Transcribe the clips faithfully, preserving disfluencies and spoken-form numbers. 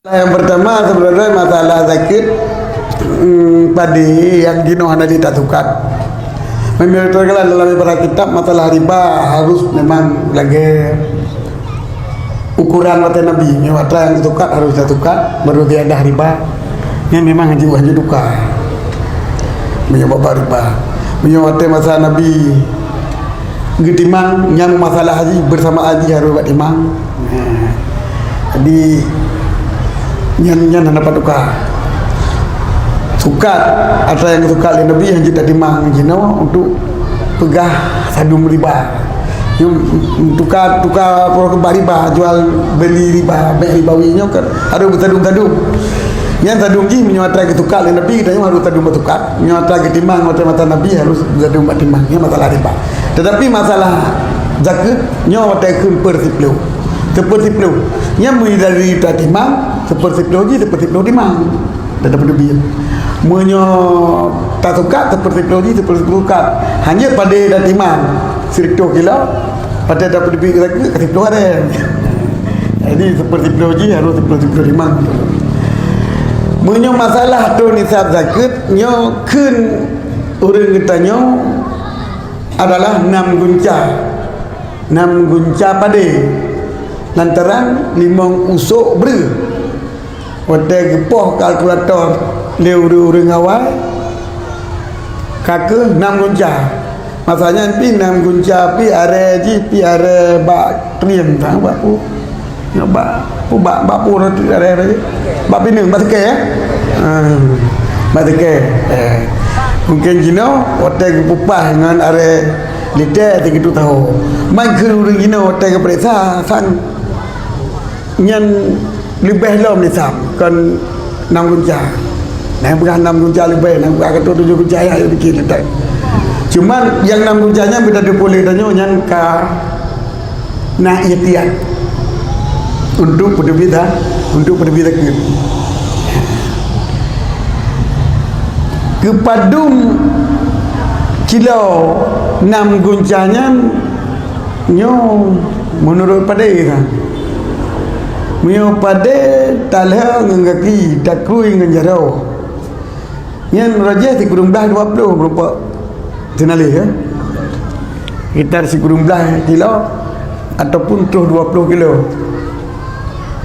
Yang pertama, sebenarnya masalah zakeuet, mm, padi nyang jinoe hana jitatukat. Memang terkenal dalam ibarat kitab, masalah riba harus memang lagèe ukuran watèe Nabi. Nyoe atra nyang tatukat harus tatukat, baru tiada riba. Nyan memang hana jeuet tuka. Meunyoe bak riba. Meunyoe watèe masa Nabi geutimang, nyan masalah haji, bersama haji harus bak timang. Nah, jadi, nyan, nyan hana pat tuka. Tukat, atra nyang tukat lé Nabi hana jeuet tatimang jinoe untuk peugah sadum riba. Nyoe tuka, tuka pura keuba riba, jual beli riba, bèk ribawi nyoe kan harus beusadum-sadum. Nyan sadum jih meunyoe atra geutukat lé Nabi, tanyoe harus sadum beutukat. Nyoe atra geutimang watèe masa Nabi harus beusadum bak timang. Nyan masalah riba. Tetapi masalah zakeuet, nyoe watèe kheun per siploh. Seper siploh. Nyan meunyoe dari tatimang, seper siploh jih, seper siploh timang. Dah dapat duit. Meunyoe tatukat, seper siploh jih, seper siploh tukat. Hanya padé dan timang, sireutoh kilo, padé dapat duit lagi, ka siploh aré. Jadi, seper siploh jih harus seper siploh timang. Meunyoe masalah atô nisab zakeuet, nyoe kheun ureueng geutanyoe adalah nam gunca. Nam gunca padé. Lantaran limong usok breuh. Watèe geupoh kalkulator lé ureueng-ureueng awai, ka keuh nam gunca. Masa nyan pih nam gunca pih aré jih, pih aré bak trien, bak peue? Bak peue, bak, bak peue roti aré, aré? Bak pineung, bak seukée, eh? Ah, bak seukée. Eh. Mungken jinoe watèe geupeupah ngon aré lité, sigitu tahu. Man kheun ureueng jinoe watèe geupareksa sang. Nyan leubeh lom nisab, kon nam gunca. Nyang peugah nam gunca leubeh, nyang peugah ka tujoh gunca, ya, ya, dikit leubeh. Cuman nyang nam gunca nyan beda dua puluh tanyoe nyan ka na ikhtiar untuk peuteubiet, untuk peuteubiet zakeuet. Keu padum kilo nam gunca nyan, nyoe meunurot padé nyan. Meunyoe padé talheueh ngon gaki, takrui ngon jaroe, nyan rajih sikureueng blaih dua ploh meurumpok teunaleh, ya. Sekitar sikureueng blaih kilo ataupun troh dua ploh kilo.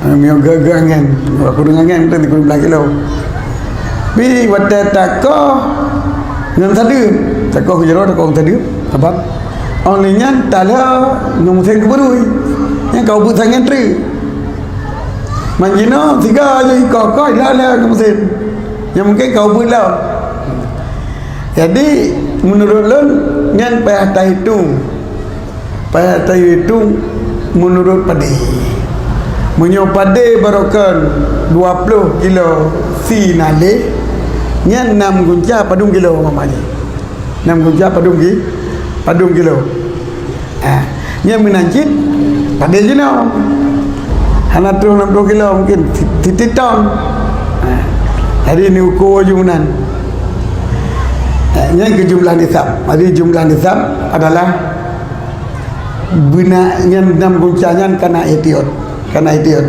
Ha, meunyoe geu-, geu angén, meunyoe kureueng angén, mungken sikureueng blaih kilo. Pi watèe takoh ngon sadeuep, takoh keu jaroe, takoh ngon sadeuep, sabab óh lheueh nyan talheueh ngon musém keubeurui. Nyan ka ubeuet sangén treuk. Man jinoe sigoe jih ikoh-koh, ilheueh-lheueh ngon musém. Nyan mungken ka ubeuet lom. Jadi, meunurot lôn, nyan payah tahitong. Payah tahitong meunurot padé. Meunyoe padé barokon dua ploh kilo si naleh, nyan nam gunca padum kilo umpama jih. Nam gunca padum ki-, padum kilo. Ah, nyan meunan cit padé jinoe. Hana troh nam ploh kilo mungken, si-, sititong. Ah, jadi neuko ju meunan. Ah, nyan keu jumlah nisab. Jadi jumlah nisab adalah beuna nyan nam gunca nyan kana ihtiyot. Kana ihtiyot.